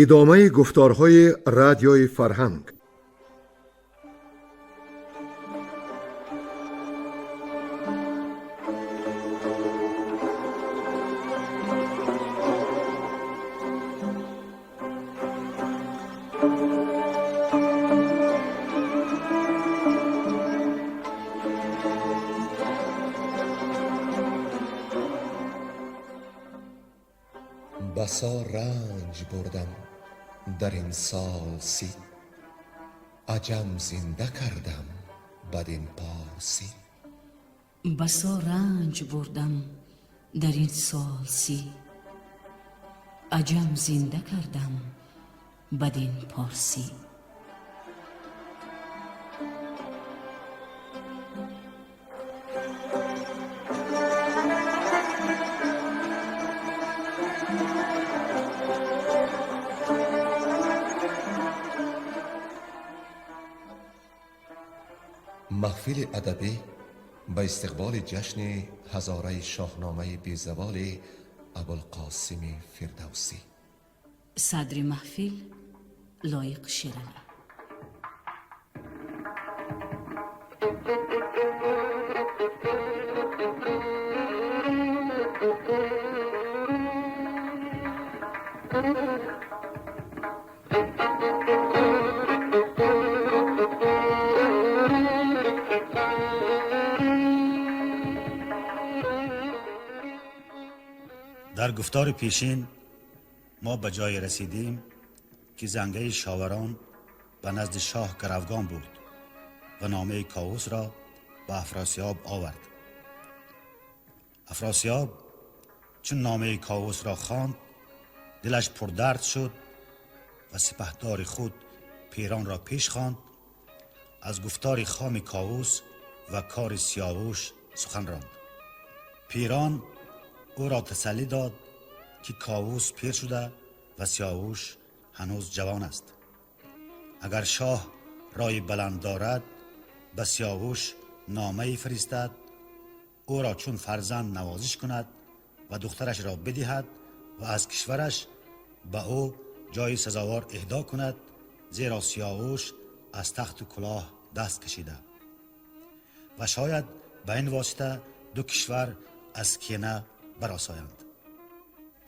Идомаи гуфторҳои Радиои Фарҳанг. Басо ранҷ бурдам дар ин сол 30, аҷам зинда кардам бадин порсӣ. Басо ранҷ бурдам дар ин сол 30, аҷам зинда кардам бадин порсӣ. Маҳфили адабӣ ба истиқболи ҷашни ҳазораи шоҳномаи безаволи Абулқосими Фирдавсӣ. Садри маҳфил Лоиқ Шералӣ. Дар гуфтори пешин мо ба ҷое расидем, ки зангаи шоварон ба назди шоҳ гаравгон бурд ва номаи Ковусро ба Афросиёб овард. Афросиёб чун номаи Ковусро хонд, дилаш пурдард шуд ва сипаҳдори худ Пиронро пеш хонд, аз гуфтори хоми Ковус ва кори Сиёвуш сухан ронд. Пирон ӯро тасаллӣ дод, ки Ковус пир шуда ва Сиёвуш ҳанӯз ҷавон аст. Агар шоҳ рои баланд дорад, ба Сиёвуш номае фиристад, ӯро чун фарзанд навозиш кунад ва духтарашро бидиҳад ва аз кишвараш ба ӯ ҷои сазовор эҳдо кунад, зеро Сиёвуш аз тахту кулоҳ даст кашида ва шояд ба ин восита ду кишвар аз кина баросоянд.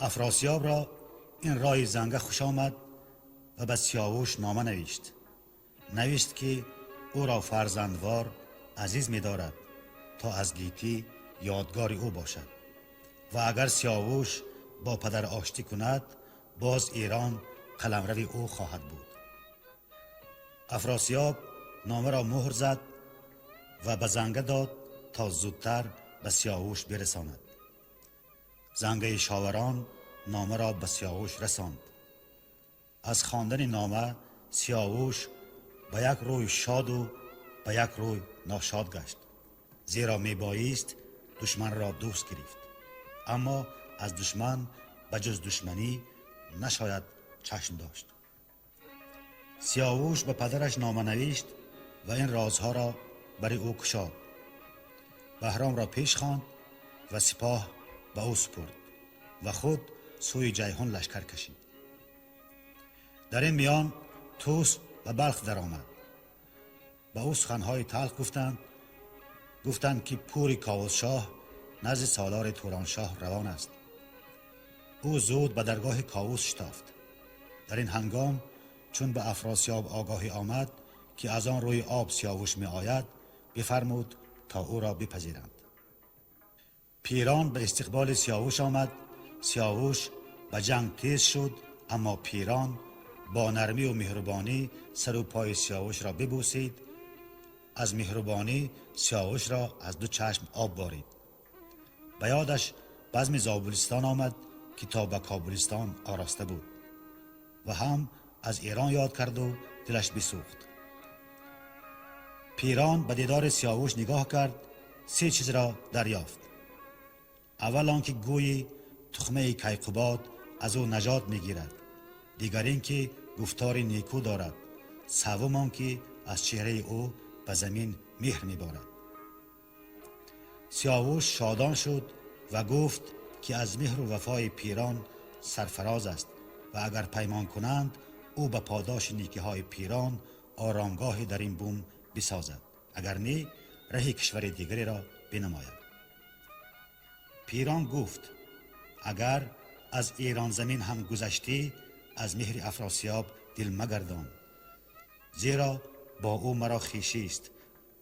Афросиёбро ин рои занга хуш омад ва ба Сиёвуш нома навишт. Навишт, ки ӯро фарзандвор азиз медорад, то аз гитӣ ёдгори ӯ бошад ва агар Сиёвуш бо падар оштӣ кунад, боз Эрон қаламрави ӯ хоҳад буд. Афросиёб номаро муҳр зад ва ба занга дод, то зудтар ба Сиёвуш бирасонад. Зангаи шоварон номаро ба Сиёвуш расонд. Аз хондани нома Сиёвуш ба як рӯй шоду ба як рӯй ношод гашт, зеро мебоист душманро дӯст гирифт, аммо аз душман ба ҷуз душманӣ нашояд чашм дошт. Сиёвуш ба падараш нома навишт ва ин розҳоро барои ӯ кушод. Баҳромро пеш хонд ва сипоҳ ба ӯ супурд ва худ сӯи Ҷайҳун лашкар кашид. Дар ин миён Тӯс ба Балх даромад. Ба ӯ суханҳои талх гуфтанд, гуфтанд, ки пури Ковусшоҳ назди солори Туроншоҳ равон аст. Ӯ зуд ба даргоҳи Ковус шитофт. Дар ин ҳангом чун ба Афросиёб огоҳӣ омад, ки аз он рӯи об Сиёвуш меояд, бифармуд то ӯро бипазиранд. Пирон ба истиқболи Сиёвуш омад. Сиёвуш ба ҷанг тез шуд, аммо Пирон бо нармию меҳрубонӣ сару пои Сиёвушро бибӯсид. Аз меҳрубонӣ Сиёвушро аз ду чашм об борид. Ба ёдаш базми Зобулистон омад, ки то ба Кобулистон ороста буд ва ҳам аз Эрон ёд карду дилаш бисӯхт. Пирон ба дидори Сиёвуш нигоҳ кард, се чизро дарёфт. Аввал он ки гӯйи тухмаи Кайқубод аз ӯ наҷот мегирад, дигар ин ки гуфтори некӯ дорад, севум он ки аз чеҳраи ӯ ба замин меҳр меборад. Сиёвуш шодон шуд ва гуфт, ки аз меҳру вафои Пирон сарфароз аст و اگر پیمان کنند او به پاداش نیکی‌های پیران آرامگاهی در این بوم بسازد، اگر نه ره کشور دیگری را بنماید. پیران گفت اگر از ایران زمین هم گذشتی از مهر افراسیاب دل مگردان، زیرا با او مرا خویشی است،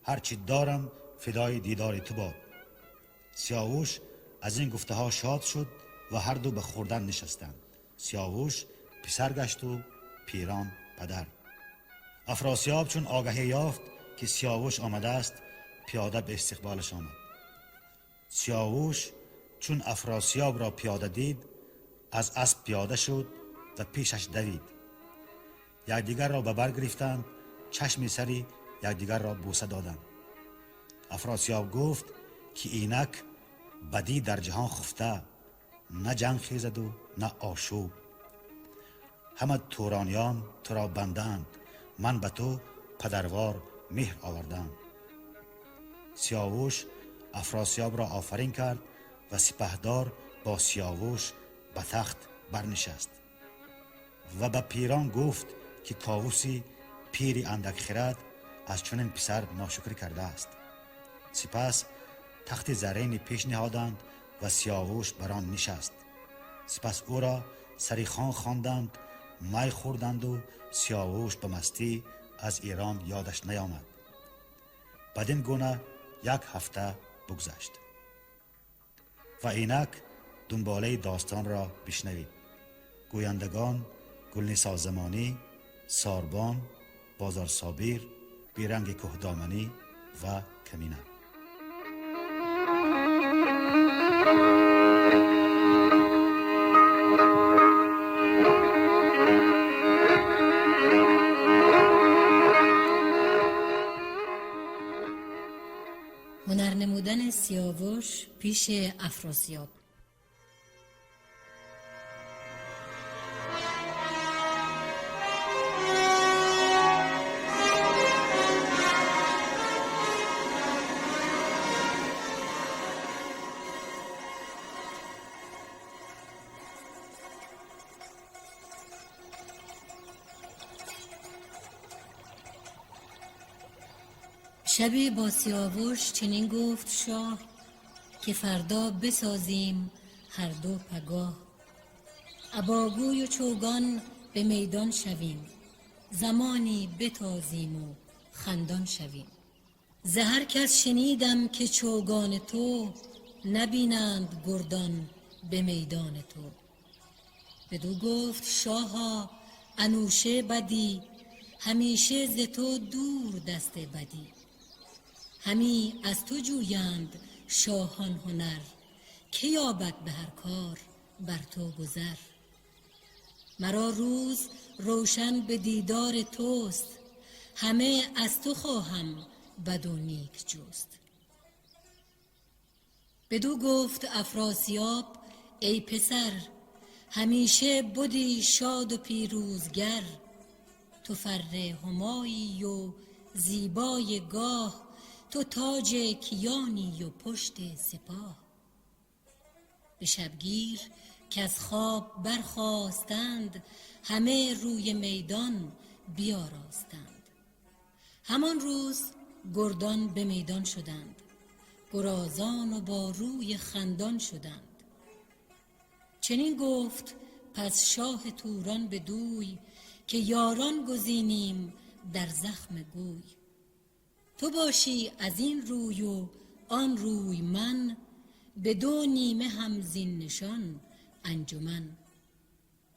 هرچی دارم فدای دیدار تو باد. سیاوش از این گفته ها شاد شد و هر دو به خوردن نشستند. سیاوش پسر گشت و پیران پدر. افراسیاب چون آگهی یافت که سیاوش آمده است پیاده به استقبالش آمد. سیاوش چون افراسیاب را پیاده دید از اسب پیاده شد و پیشش دوید. یکدیگر را به بر گرفتند، چشم سری یکدیگر را بوسه دادند. افراسیاب گفت که اینک بدی در جهان خفته، نه جنگ خیزد و نه آشوب. همه تورانیان تو را بندند، من به تو پدروار مهر آوردم. سیاوش افراسیاب را آفرین کرد و سپهدار با سیاوش به تخت برنشست و به پیران گفت که کاووسی پیری اندک خرد از چنین پسر ناشکری کرده است. سپس تخت زرین پیش نهادند و سیاوش بر آن نشست. سپس او را سری خان خواندند، می خوردند و سیاوش به مستی از ایران یادش نیامد. بدین گونه یک هفته بگذشت. و اینک دنباله داستان را بشنوید. گویندگان گلنسا زمانی، ساربان، بازار صابیر، بیرنگ کهدامنی و کمینه. هنر نمودن سیاوش پیش افراسیاب. شبی با سیاوش چنین گفت شاه که فردا بسازیم هر دو پگاه. اباگوی و چوگان به میدان شویم، زمانی بتازیم و خندان شویم. ز هر کس شنیدم که چوگان تو، نبینند گردان به میدان تو. بدو گفت شاها انوشه بدی، همیشه ز تو دور دست بدی. همی از تو جویند شاهان هنر، که یابد به هر کار بر تو گذر. مرا روز روشن به دیدار توست، همه از تو خواهم بد و نیک جست. بدو گفت افراسیاب ای پسر، همیشه بدی شاد و پیروزگر. تو فر همایی و زیبای گاه، تو تاج کیانی و پشت سپاه. به شبگیر که از خواب برخاستند، همه روی میدان بیاراستند. همان روز گردان به میدان شدند، گرازان و با روی خندان شدند. چنین گفت پس شاه توران به دوی، که یاران گزینیم در زخم گوی. تو باشی از این روی و آن روی من، به دو نیمه هم زین نشان انجمن.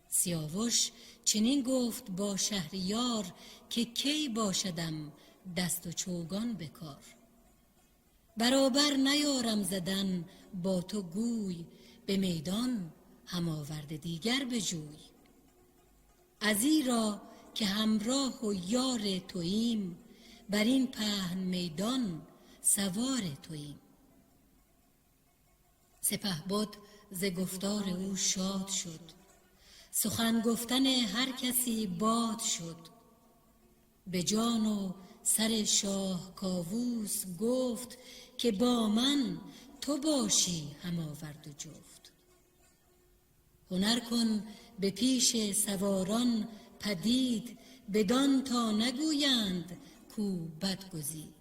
سیاوش چنین گفت با شهریار، که کی باشدم دست و چوگان بکار. برابر نیارم زدن با تو گوی، به میدان هم آورده دیگر بجوی. ازیرا که همراه و یار توییم، بر این پهن میدان سوار توییم. سپهبد ز گفتار او شاد شد، سخن گفتن هر کسی باد شد. به جان و سر شاه کاووس گفت، که با من تو باشی هم آورد و جفت. هنر کن به پیش سواران پدید، بدان تا نگویند کو بد گزید.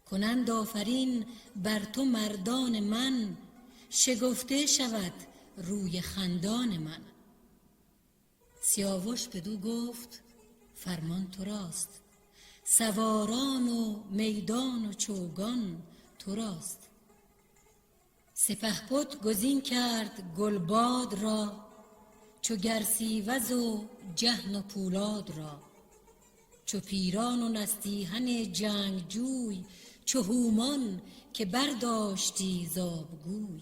کنند آفرین بر تو مردان من، شگفته شود روی خندان من. سیاوش بدو گفت فرمان تو راست، سواران و میدان و چوگان تو راست. سپهبد گزین کرد گلباد را، چو گرسیوز و جهن و پولاد را. چو پیران و نستیهن جنگجوی، چو هومان که برداشتی ز آبگوی.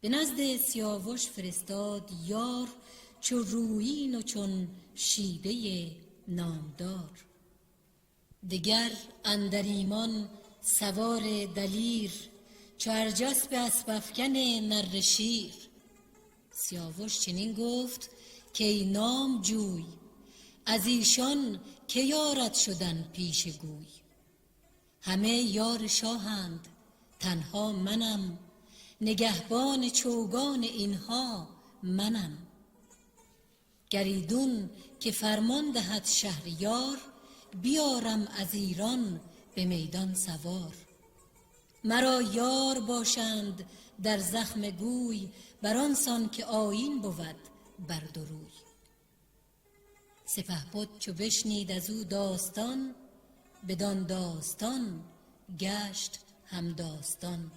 به نزد سیاوش فرستاد یار، چو رویین و چون شیده نامدار. دگر اندر ایمان سوار دلیر، چو ارجسپ اسپ افکن نره شیر. سیاوش چنین گفت کای نامجوی، از ایشان که یارد شدن پیش گوی؟ همه یار شاهند تنها منم، نگهبان چوگان اینها منم. گر ایدون که فرمان دهد شهریار، بیارم از ایران به میدان سوار. مرا یار باشند در زخم گوی، بر آن سان که آیین بود بر دو روی. سپهبد چو بشنید از او داستان، بدان داستان گشت همداستان.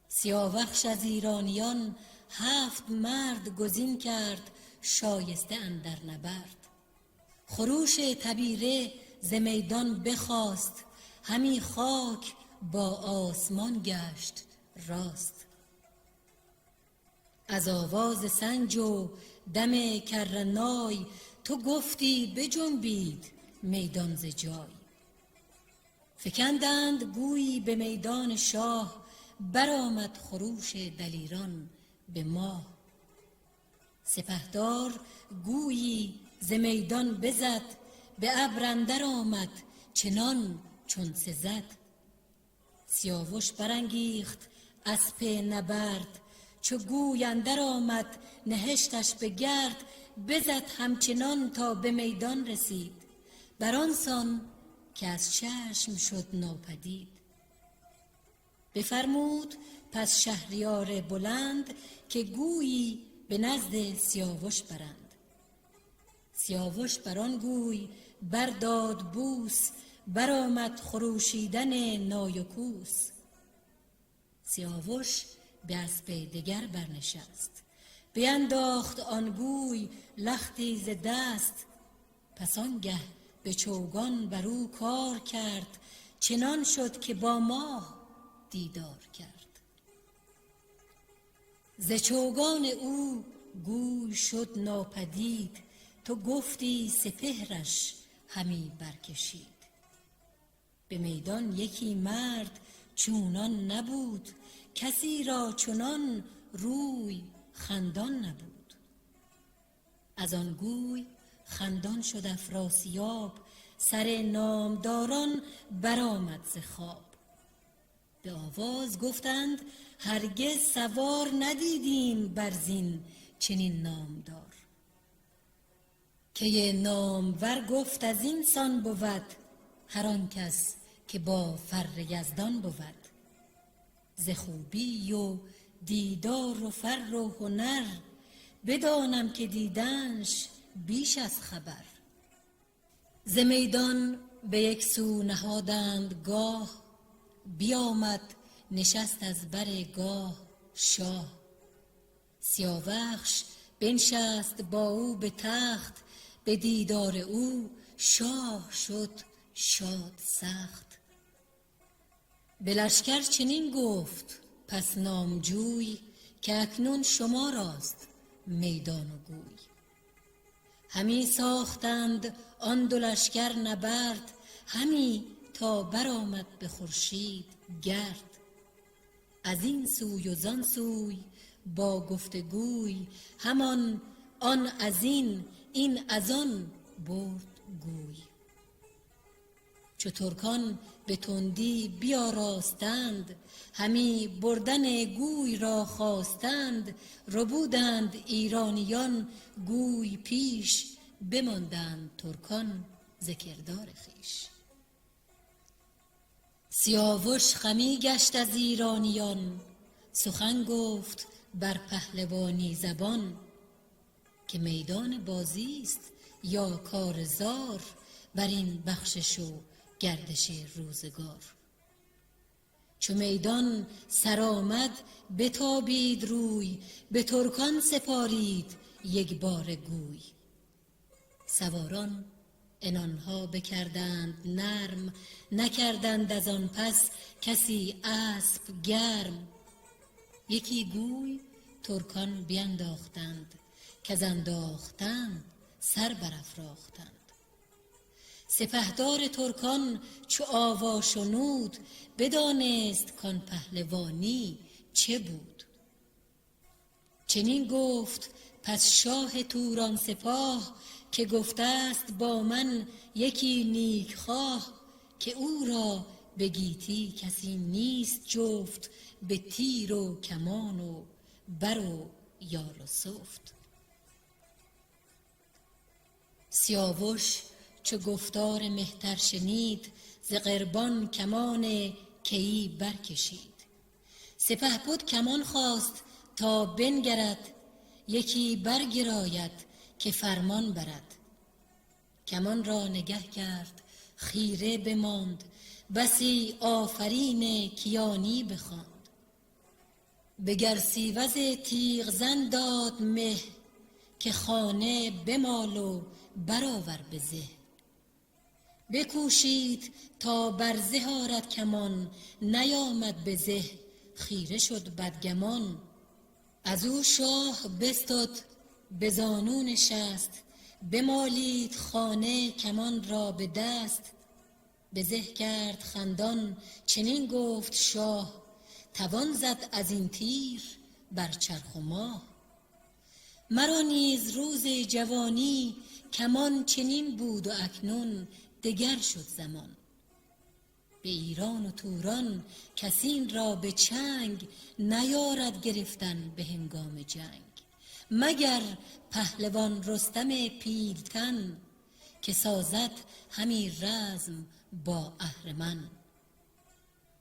سیاوخش از ایرانیان 7 مرد گزین کرد شایسته اندر نبرد. خروش تبیره ز میدان بخاست، همی خاک با آسمان گشت راست. از آواز سنج و دم کرنای، تو گفتی بجنبید میدان ز جای. فکندند گویی به میدان شاه، برآمد خروش دلیران به ماه. سپهدار گویی ز میدان بزد، به ابر اندر آمد چنان چون سزد. سیاوش برانگیخت اسپ نبرد، چو گوی اندر آمد نهشتش به گرد. بزد همچنان تا به میدان رسید، بر آن سان که از چشم شد ناپدید. بفرمود پس شهریار بلند، که گویی به نزد سیاوش برند. سیاوش بر آن گوی برداد بوس، برآمد خروشیدن نای و کوس. سیاوش به اسپ دگر برنشست، بینداخت آن گوی لختی ز دست. پس آنگه به چوگان بر او کار کرد، چنان شد که با ماه دیدار کرد. ز چوگان او گوی شد ناپدید، تو گفتی سپهرش همی برکشید. به میدان یکی مرد چونان نبود، کسی را چنان روی خندان نبود. از آن گوی خندان شد افراسیاب، سر نامداران برآمد ز خواب. به آواز گفتند هرگز سوار ندیدیم بر زین چنین نامدار. کی نامور گفت از این سان بود، هر آن کس که با فر یزدان بود. ز خوبی و دیدار و فر و هنر، بدانم که دیدنش بیش از خبر. ز میدان به یک سو نهادند گاه، بیامد نشست از بر گاه شاه. سیاوخش بنشست با او به تخت، به دیدار او شاه شد شاد سخت. به لشکر چنین گفت پس نامجوی، که اکنون شما راست میدان و گوی. همی ساختند آن دو لشکر نبرد، همی تا برآمد به خورشید گرد. از این سوی و زان سوی با گفتگوی، همان آن از این، این از آن برد گوی. چو ترکان به تندی بیاراستند، همی بردن گوی را خواستند. ربودند ایرانیان گوی پیش، بماندند ترکان ز کردار خویش. سیاوش غمی گشت از ایرانیان، سخن گفت بر پهلوانی زبان. که میدان بازی است یا کارزار، بر این بخشش و گردش روزگار. چو میدان سرآمد بتابید روی، به ترکان سپارید یک باره گوی. سواران عنانها بکردند نرم، نکردند از آن پس کسی اسپ گرم. یکی گوی ترکان بینداختند، کز انداختند سر برافراختند. سپهدار ترکان چو آوا شنود، بدانست کان پهلوانی چه بود. چنین گفت پس شاه توران سپاه، که گفته است با من یکی نیک خواه. که او را به گیتی کسی نیست جفت، به تیر و کمان و بر و یال و سفت. سیاوش چو گفتار مهتر شنید، ز قربان کمان کیی برکشید. سپهبد کمان خواست تا بنگرد، یکی برگراید که فرمان برد. کمان را نگه کرد خیره بماند، بسی آفرین کیانی بخواند. به گرسیوز تیغ زن داد مه، که خانه بمال و برآور به زه. بکوشید تا بر زه آرد کمان، نیامد به زه خیره شد بدگمان. از او شاه بستد به زانو نشست، بمالید خانه کمان را به دست. به زه کرد خندان چنین گفت شاه، توان زد از این تیر بر چرخ و ماه. مرا نیز روز جوانی کمان چنین بود و اکنون دگر شد زمان. به ایران و توران کس این را به چنگ نیارد گرفتن به هنگام جنگ. مگر پهلوان رستم پیلتن، که سازد همی رزم با اهرمن.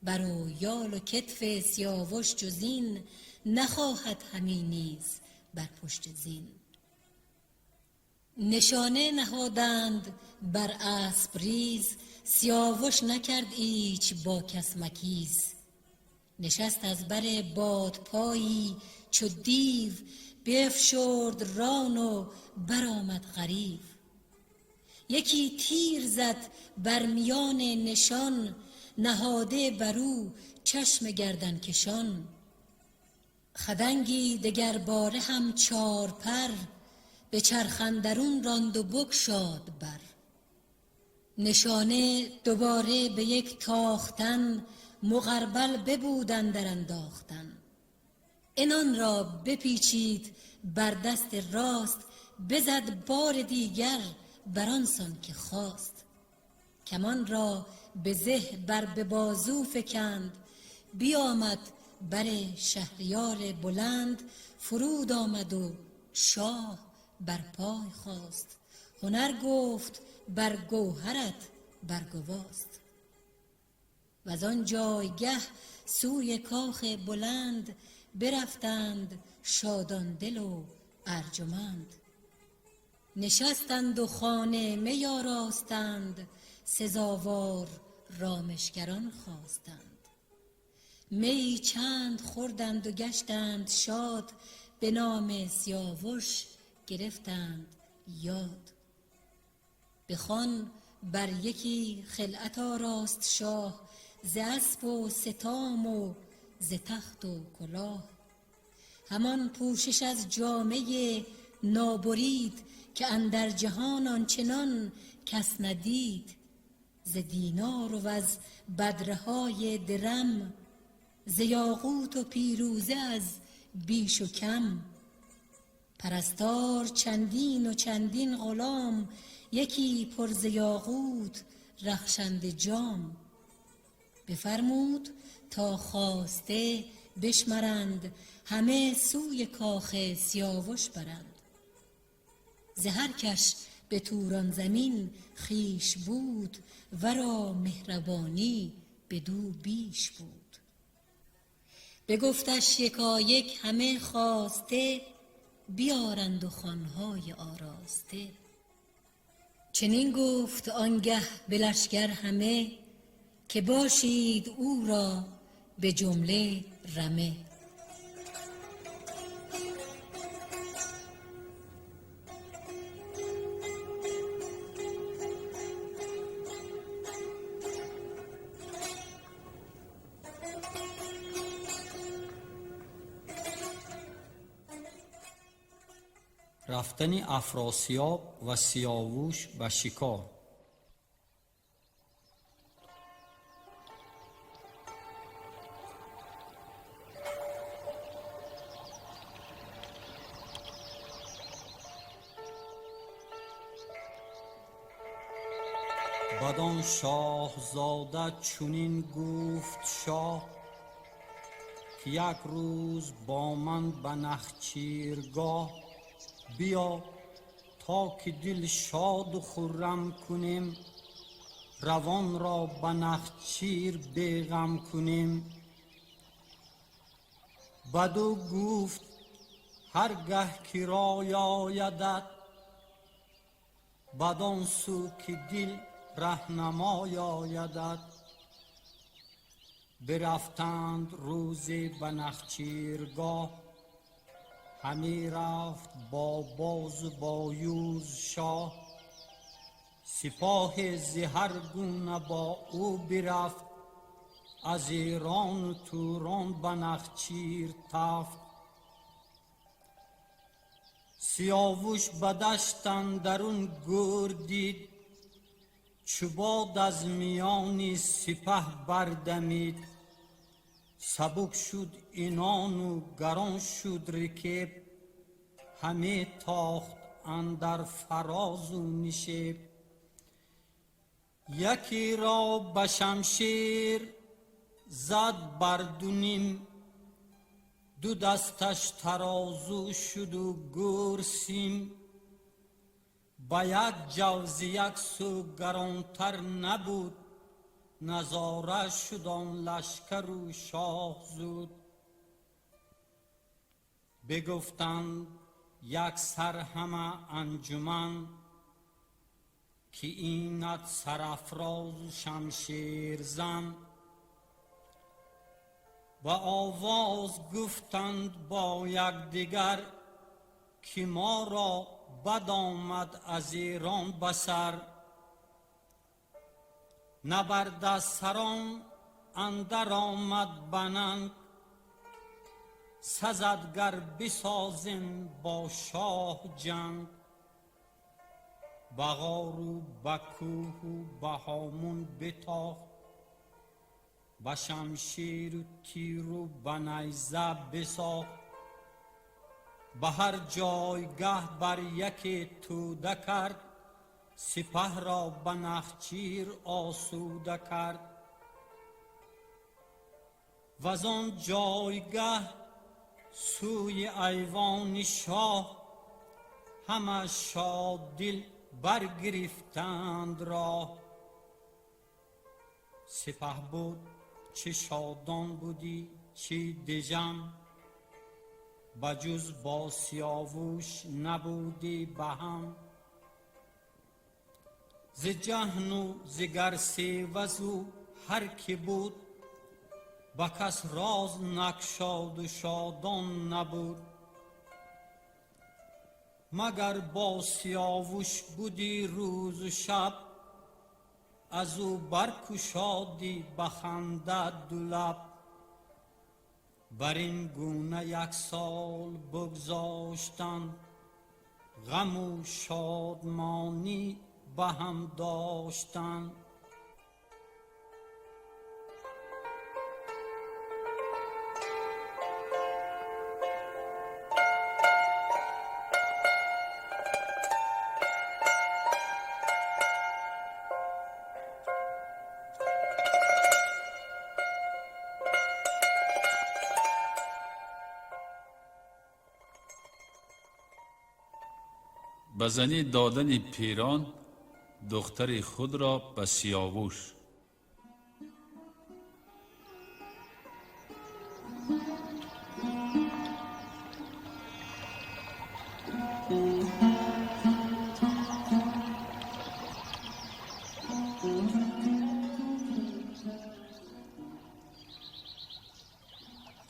بر و یال و کتف سیاوش جز این نخواهد همی نیز بر پشت زین. نشانه نهادند بر اسپ ریز، سیاوش نکرد ایچ با کس مکیز. نشست از بر بادپایی چو دیو، بفشرد ران و برآمد غریو. یکی تیر زد بر میان نشان، نهاده بر او چشم گردن کشان. خدنگی دگر باره هم چار پر، به چرخ اندرون راند و بگشاد بر. نشانه دوباره به یک تاختن، مغربل ببود اندر انداختن. عنان را بپیچید بر دست راست، بزد بار دیگر بر آن سان که خواست. کمان را به زه بر به بازو فکند، بیامد بر شهریار بلند. فرود آمد و شاه بر پای خاست، هنر گفت بر گوهرت برگواست. وزان جایگه سوی کاخ بلند، برفتند شادان دل و ارجمند. نشستند و خانه می آراستند، سزاوار رامشگران خواستند. می چند خوردند و گشتند شاد، به نام سیاوش گرفتند یاد. به خوان بر یکی خلعت آراست شاه، ز اسپ و ستام و ز تخت و کلاه. همان پوشش از جامه نابرید، که اندر جهان آنچنان کس ندید. ز دینار و از بدره های درم، ز یاقوت و پیروزه از بیش و کم. پرستار چندین و چندین غلام، یکی پر ز یاقوت رخشنده جام. بفرمود تا خواسته بشمرند، همه سوی کاخ سیاوش برند. ز هر کش به توران زمین خویش بود، ورا مهربانی بدو بیش بود. بگفتش یکایک همه خواسته، بیارند و خوانهای آراسته. چنین گفت آنگه به لشکر همه، که باشید او را به جمله رمه. Рафтани Афросиёб ва Сиёвуш ба шикор. Бадон шоҳзода чунин гуфт шоҳ, ки як рӯз бо ман ба нахчиргоҳ биё, то ки дил шоду хуррам кунем, равонро ба нахчир беғам кунем. Баду гуфт: ҳар гаҳ ки рой оядат, бадон сӯ ки дил раҳнамой оядат. Бирафтанд рӯзе ба нахчиргоҳ, ҳамӣ рафт бо бозу бо юз шоҳ. Сипоҳе зи ҳар гуна бо ӯ бирафт, аз Эрону Турон ба Нахчир тафт. Сиёвуш ба дашт андарун гӯр дид, чу бод аз миёни сипаҳ бардамид. Сабук шуд инону гарон шуд рикеб, ҳаме тохт андар фарозу нишеб. Якеро ба шамшер зад бар ду ним, ду дасташ тарозу шуду гӯр сим. Ба як ҷавзи як сӯ гаронтар набуд, назора шуд он лашкару шоҳ зуд. Бигуфтанд як сар ҳама анҷуман, ки инат сарафрозу шамшерзан. Ба овоз гуфтанд бо якдигар, ки моро бад омад аз Эрон ба сар. Набардасарон андар омад бананг, сазад гар бисозем бо шоҳ ҷанг. Ба ғору ба кӯҳу ба ҳомун битохт, ба шамшеру тиру ба найза бисохт. Ба ҳар ҷойгаҳ бар яке тӯда кард, сипаҳро ба нахчир осуда кард. Ваз он ҷойгаҳ сӯи айвони шоҳ, ҳама шоддил баргирифтанд роҳ. Сипаҳ буд чӣ шодон будӣ, чӣ дижам, ба ҷуз бо Сиёвуш набудӣ ба ҳам. Зи ҷаҳну зи Гарсевазу ҳар ки буд, ба кас роз накшоду шодон набуд. Магар бо Сиёвуш будӣ рӯзу шаб, аз ӯ баркушодӣ ба ханда ду лаб. Бар ин гуна як сол бигзоштанд, ғаму шодмонӣ ба ҳам доштанд. Ба занӣ додани Пирон духтари худро ба Сиёвуш.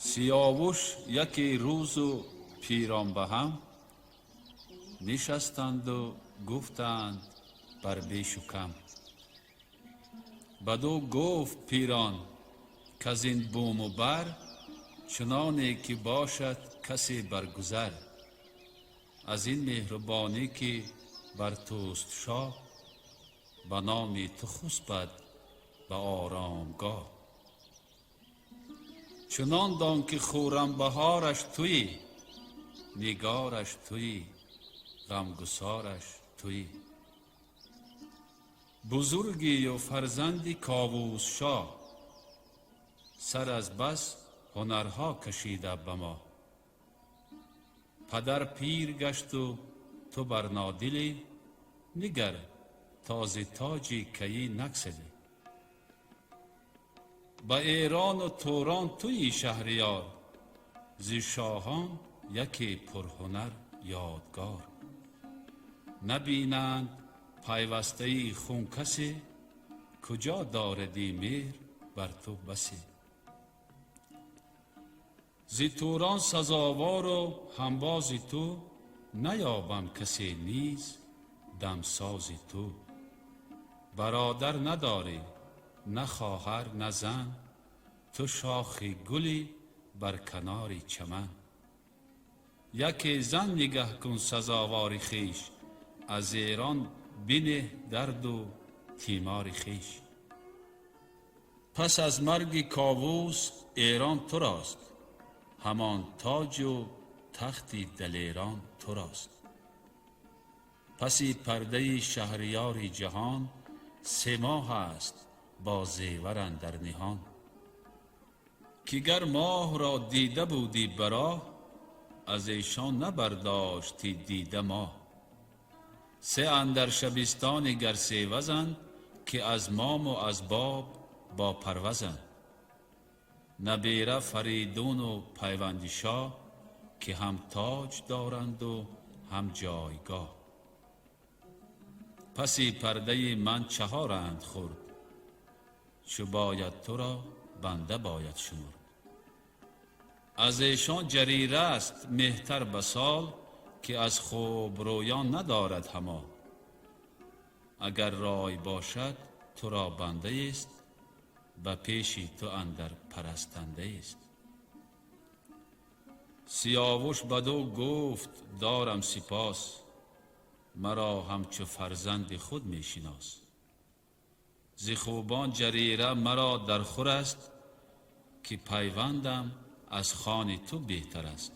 Сиёвуш яке рӯзу Пирон ба ҳам нишастанду гуфтанд бар бешу кам. Баду гуфт Пирон, каз ин буму бар чуноне ки бошад касе баргузар. Аз ин меҳрубонӣ ки бар туст шоҳ, ба номи ту хусбад ба оромгоҳ. Чунон дон ки хуррамбаҳораш туӣ, нигораш туӣ, ғамгусораш туӣ. Бузургию фарзанди Ковусшоҳ, сар аз бас ҳунарҳо кашида ба мо. Падар пир гашту ту бар нодилӣ, нигар то зи тоҷи каӣ наксалӣ. Ба Эрону Турон туӣ шаҳриёр, зи шоҳон яке пурҳунар ёдгор. Набинанд пайвастаи хун касе, куҷо дорадӣ меҳр бар ту басе. Зи Турон сазовору ҳамбози ту, наёбам касе низ дамсози ту. Бародар надорӣ, на хоҳар, на зан, ту шохи гулӣ бар канори чаман. Яке зан нигаҳ кун сазовори хеш, аз Эрон бинеҳ дарду тимори хеш. Пас аз марги Ковус Эрон турост, ҳамон тоҷу тахти далерон турост. Паси пардаи шаҳриёри ҷаҳон се моҳ аст бо зевар андар ниҳон. Ки гар моҳро дида будӣ ба роҳ, аз эшон набардоштӣ дида моҳ. Се андар шабистони гар севазанд, ки аз мому аз боб бо парвазанд. Набера Фаридуну пайванди шоҳ, ки ҳам тоҷ доранду ҳам ҷойгоҳ. Паси пардаи ман чаҳоранд хурд, чу бояд туро банда бояд шумурд. Аз эшон ҷарира аст меҳтар ба сол, ки аз хубрӯён надорад ҳамол. Агар рой бошад туро бандаест, ба пеши ту андар парастандаест. Сиёвуш баду гуфт дорам сипос, маро ҳамчу фарзанди худ мешинос. Зи хубон ҷарира маро дар хур аст, ки пайвандам аз хони ту беҳтар аст.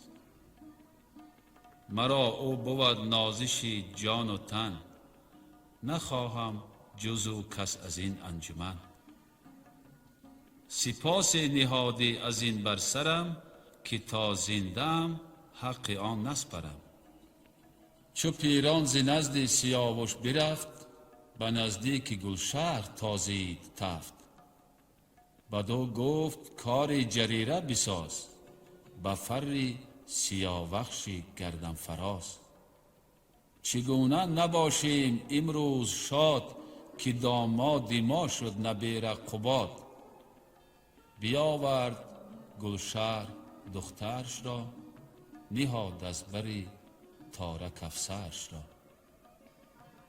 Маро ӯ бувад нозиши ҷону тан, нахоҳам ҷуз ӯ кас аз ин анҷуман. Сипосе ниҳодӣ аз ин бар сарам, ки то зиндаам ҳаққи он наспарам. Чу Пирон зи назди Сиёвуш бирафт, ба наздики Гулшаҳр тозид тафт. Баду гуфт кори ҷарира бисоз, ба фарри сиёвахши гарданфароз. Чӣ гуна набошем имрӯз шод, ки домоди мо шуд набера Қубод. Биёвард Гулшаҳр духтаршро, ниҳод аз бари торак афсаршро.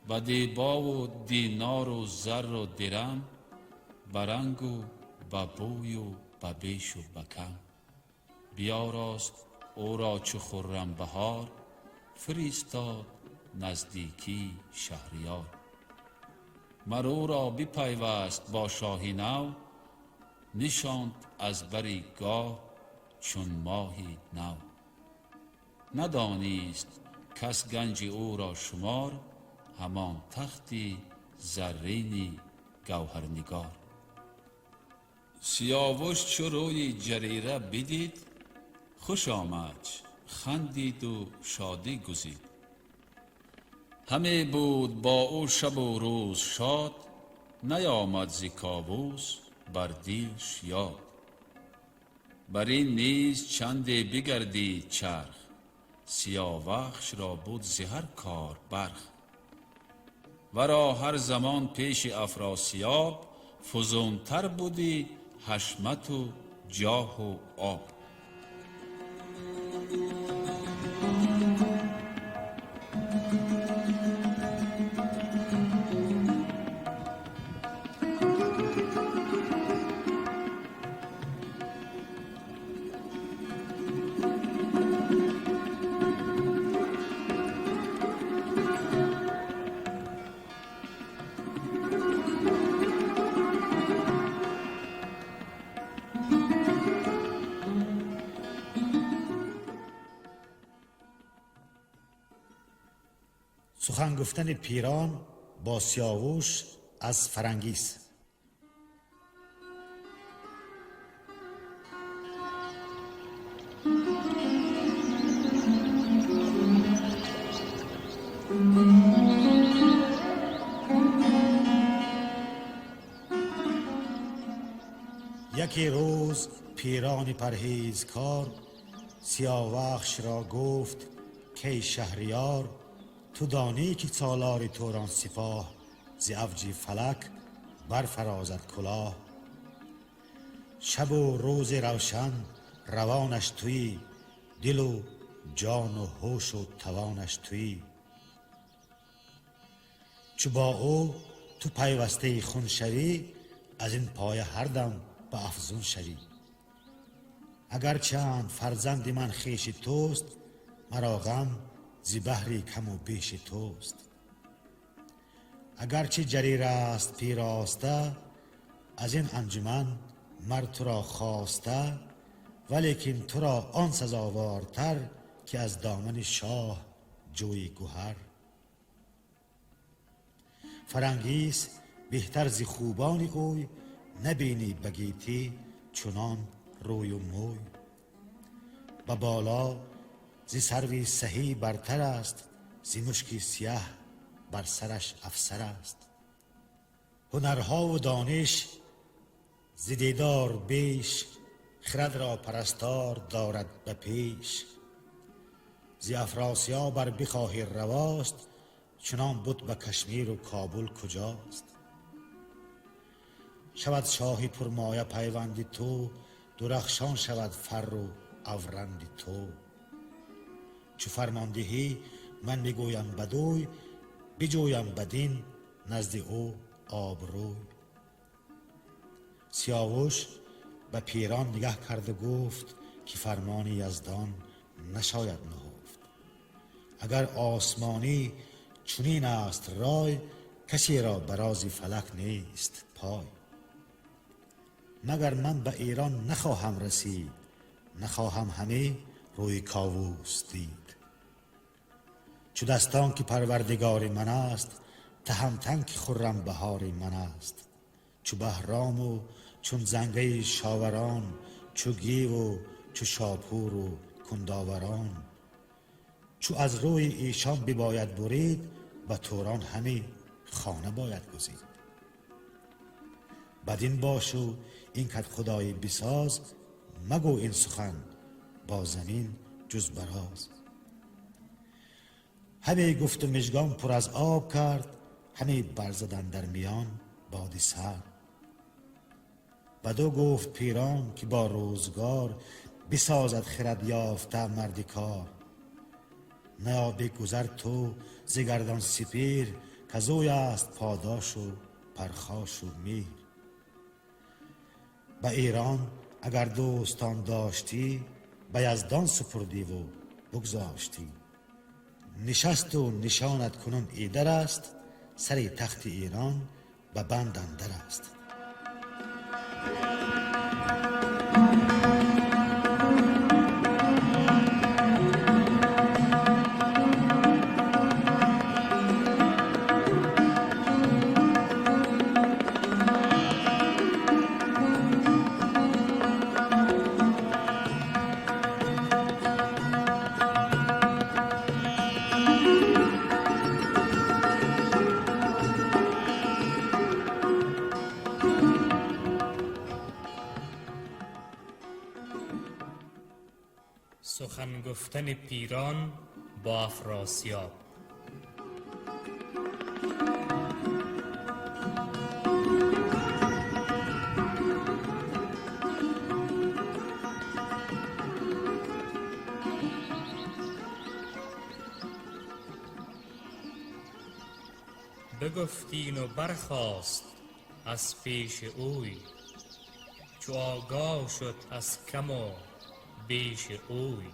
Ба дебову динору зарру дирам, ба рангу ба бӯю ба бешу ба кам. Биёрост ӯро чу хуррам баҳор, фиристод наздикии шаҳриёр. Мар ӯро бипайваст бо шоҳи нав, нишонд аз бари гоҳ чун моҳи нав. Надонист кас ганҷи ӯро шумор, ҳамон тахти заррини гавҳарнигор. Сиёвуш чу рӯи ҷарира бидид, хуш омадш, хандиду шодӣ гузид. Ҳаме буд бо ӯ шабу рӯз шод, наёмад зи Ковус бар дилш ёд. Бар ин низ чанде бигардид чарх, Сиёвахшро буд зи ҳар кор барх. Варо ҳар замон пеши Афросиёб фузунтар будӣ ҳашмату ҷоҳу об. Сухан гуфтани Пирон бо Сиёвуш аз Фарангис. Яке рӯз Пирони парҳезкор Сиёвахшро гуфт: кай шаҳриёр, ту донӣ ки солори Турон сипоҳ зи авҷи фалак барфарозад кулоҳ. Шабу рӯзи равшан равонаш туӣ, дилу ҷону ҳушу тавонаш туӣ. Чу бо ӯ ту пайвастаи хун шавӣ, аз ин поя ҳардам ба афзун шавӣ. Агарчанд фарзанди ман хеши туст, маро ғам зи баҳри каму беши туст. Агарчи ҷарир аст пироста, аз ин анҷуман мар туро хоста, валекин туро он сазовортар, ки аз домани шоҳ ҷӯи гуҳар. Фарангис беҳтар зи хубони ӯй, набинӣ ба гетӣ чунон рӯю мӯй. Ба боло зи сарви саҳӣ бартар аст, зи мушки сияҳ бар сараш афсар аст. Ҳунарҳову дониш зи дидор беш, хирадро парастор дорад ба пеш. Зи Афросиёб ар бихоҳӣ равост, чунон буд ба Кашмиру Кобул куҷост. Шавад шоҳи пурмоя пайванди ту, дурахшон шавад фарру авранди ту. Чу фармондиҳӣ ман мегӯям бадӯй, биҷӯям бадин назди ӯ обрӯй. Сиёвуш ба Пирон нигаҳ карду гуфт, ки фармони Яздон нашояд нуҳуфт. Агар осмонӣ чунин аст рой, касеро ба рози фалак нест пой. Магар ман ба Эрон нахоҳам расид, нахоҳам ҳаме рӯи Ковус дид. Чу дастон ки парвардигори ман аст, таҳамтан ки хуррам баҳори ман аст. Чу Баҳрому чун зангаи шоварон, чу гиву чу Шопуру кундоварон. Чу аз рӯи эшон бибояд бурид, ба Турон ҳаме хона бояд гузид. Бадин бошу ин кад худои бисоз, магӯ ин сухан бо замин ҷуз бароз. Ҳаме гуфту мижгон пур аз об кард, ҳаме барзадан дар миён боди сард. Баду гуфт Пирон ки бо рӯзгор бисозад хирад ёфта марди кор. Наёби гузар ту зи гардон сипир, казӯй аст подошу пархошу мир. Ба Эрон агар дӯстон доштӣ, ба Яздон супурдиву бигзоштӣ. Нишасту нишонат кунун идар аст, сари тахти Эрон ба банд андар аст. Гуфтани Пирон бо Афросиёб. بگفتین و برخاست از پیش اوی، چو آگاه شد از کم و بیش اوی.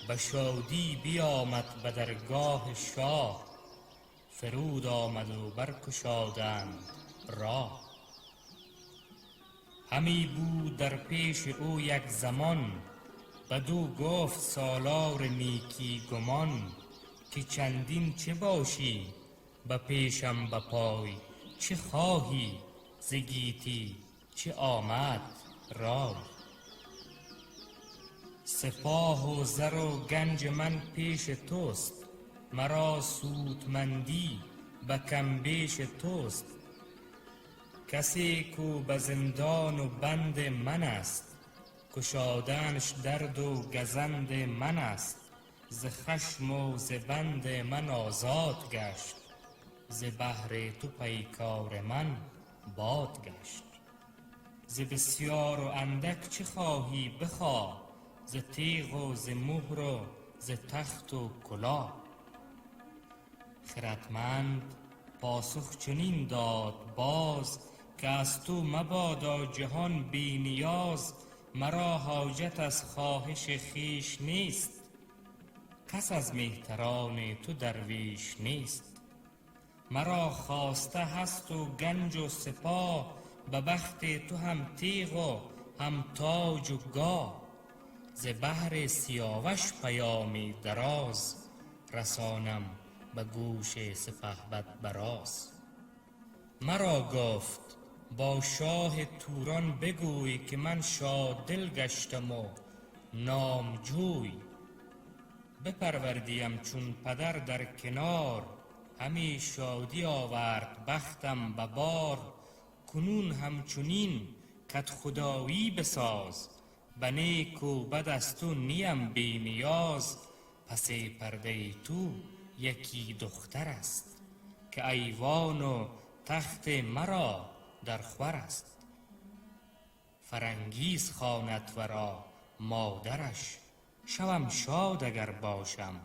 به شادی بیامد به درگاه شاه، فرود آمد و برگشادند راه. همی بود در پیش او یک زمان، بدو گفت سالار نیکی گمان، که چندین چه باشی به پیشم به پای، چه خواهی ز گیتی چه آمد رای. سپاه و زر و گنج من پیش توست، مرا سودمندی به کم بیش توست. کسی کو به زندان و بند من است، گشادنش درد و گزند من است. ز خشم و ز بند من آزاد گشت، ز بهر تو پیکار من باد گشت. ز بسیار و اندک چه خواهی بخواه، ز تیغ و ز مهر و ز تخت و کلاه. خردمند پاسخ چنین داد باز، که از تو مبادا جهان بی نیاز. مرا حاجت از خواهش خویش نیست، کس از مهتران تو درویش نیست. مرا خواسته هست و گنج و سپاه، به بخت تو هم تیغ و هم تاج و گاه. ز بهر سیاوش پیامی دراز، رسانم به گوش سپهبد براز. مرا گفت با شاه توران بگوی، که من شاد دل گشتم و نامجوی. بپروردیم چون پدر در کنار، همی شادی آورد بختم به بار. کنون همچنین کدخدایی بساز، به نیک و بد از تو نیم بی نیاز. پس پرده تو یکی دختر است، که ایوان و تخت مرا در خور است. فرنگیز خواند ورا مادرش، شوم شاد اگر باشم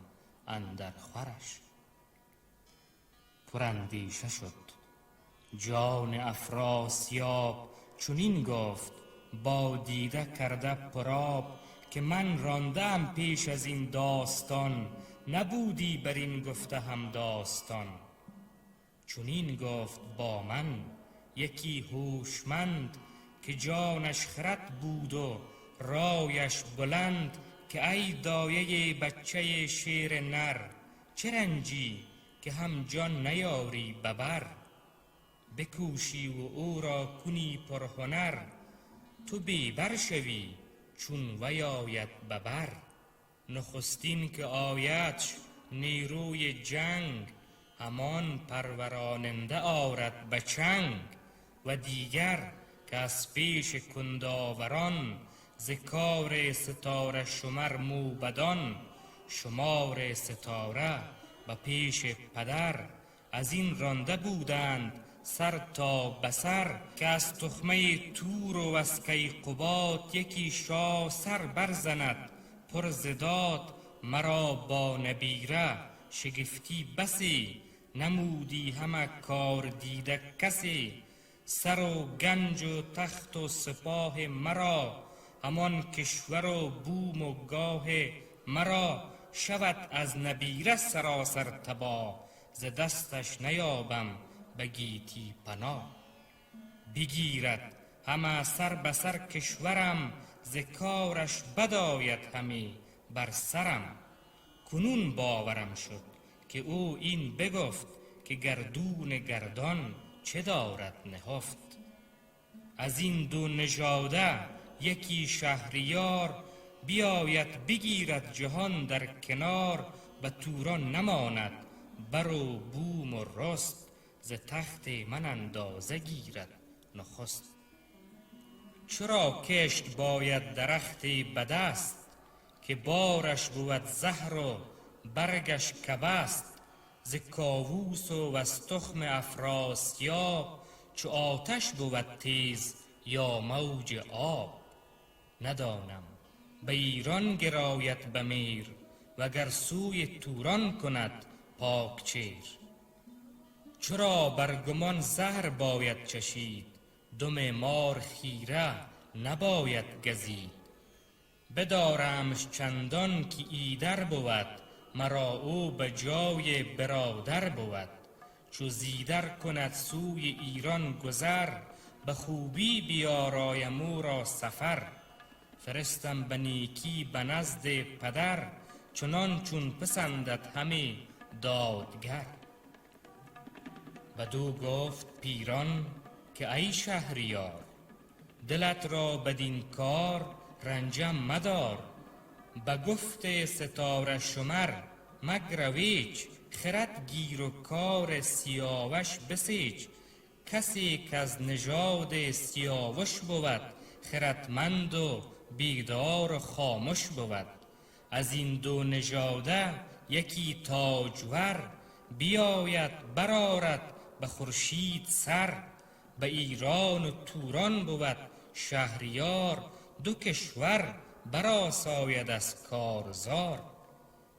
اندر خورش. پراندیشه شد جان افراسیاب، چنین گفت با دیده کرده پرآب، که من رانده ام پیش از این داستان، نبودی بر این گفته هم داستان. چنین گفت با من یکی هوشمند، که جانش خرد بود و رایش بلند. که ای دایه بچه شیر نر، چه رنجی که هم جان نیاری ببر. بکوشی و او را کنی پرهنر، تو بی بر شوی چون وی آید ببر. نخستین که آیدش نیروی جنگ، همان پروراننده آرد به چنگ. و دیگر که از پیش کنداوران، ز کار ستاره شمر موبدان. شمار ستاره به پیش پدر، از این رانده بودند سر تا بسر. که از تخمه تور و از کیقباد، یکی شاه سر برزند پر ز داد. مرا با نبیره شگفتی بسی، نمودی همه کار دیده کسی. سر و گنج و تخت و سپاه مرا، همان کشور و بوم و گاه مرا. شود از نبیره سراسر تباه، ز دستش نیابم به گیتی پناه. بگیرد همه سر به سر کشورم، ز کارش بد آید همی بر سرم. کنون باورم شد که او این بگفت، که گردون گردان چه دارد نهفت. از این دو نژاده یکی شهریار، بیاید بگیرد جهان در کنار. به توران نماند بر و بوم و رست، ز تخت من اندازه گیرد نخست. چرا کشت باید درختی به دست، که بارش بود زهر و برگش کبست. ز کاووس و از تخم افراسیاب، چو آتش بود تیز یا موج آب. ندانم به ایران گراید به میر، وگر سوی توران کند پاک چیر. چرا بر گمان زهر باید چشید، دم مار خیره نباید گزید. بدارمش چندان که ایدر بود، مرا او به جای برادر بود. چو زیدر کند سوی ایران گذر، به خوبی بیارایم او را سفر. فرستم به نیکی به نزد پدر، چنان چون پسندد همی دادگر. بدو گفت پیران که ای شهریار، دلت را بدین کار رنجم مدار. به گفت ستاره شمر مگرویچ، خرد گیر و کار سیاوش بسیچ. کسی که از نژاد سیاوش بود، خردمند و بیدار و خامش بود. از این دو نژاده یکی تاجور، بیاید برآرد به خورشید سر. به ایران و توران بود شهریار، دو کشور برآساید از کارزار.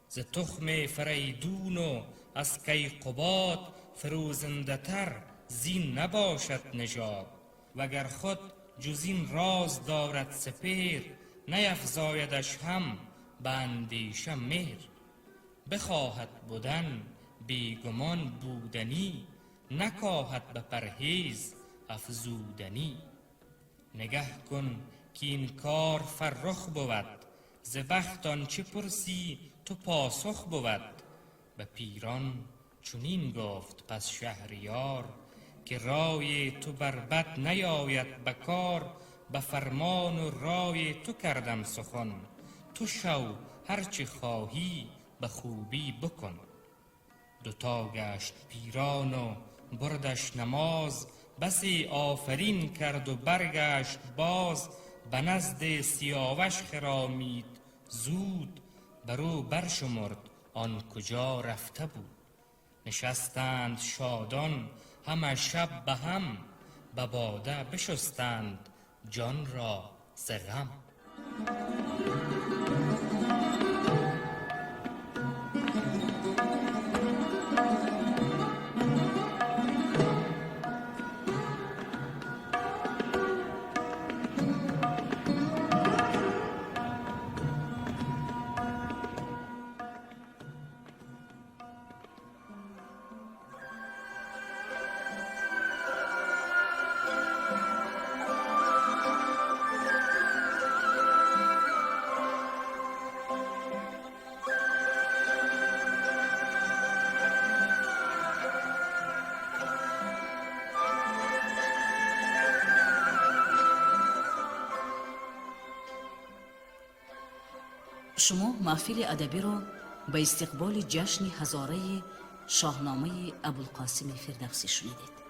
ز تخم فریدون و از کیقباد، فروزنده تر زین نباشد نژاد. وگر خود جز این راز دارد سپهر، نیفزایدش هم به اندیشه مهر. بخواهد بدن بیگمان بودنی، نکاهد به پرهیز افزودنی. نگه کن که این کار فرخ بود، ز بخت آنچه پرسی تو پاسخ بود. به پیران چنین گفت پس شهریار، که رای تو بر بد نیاید به کار. به فرمان و رای تو کردم سخن، تو شو هرچه خواهی به خوبی بکن. دوتا گشت پیران و بردش نماز، بسی آفرین کرد و برگشت باز. به نزد سیاوش خرامید زود، برو برشمرد آن کجا رفته بود. نشستند شادان همه شب به هم، به باده بشستند جان را ز غم. Шумо маҳфили адабиро ба истиқболи ҷашни ҳазораи Шоҳномаи Абулқосими Фирдавсӣ шунидед.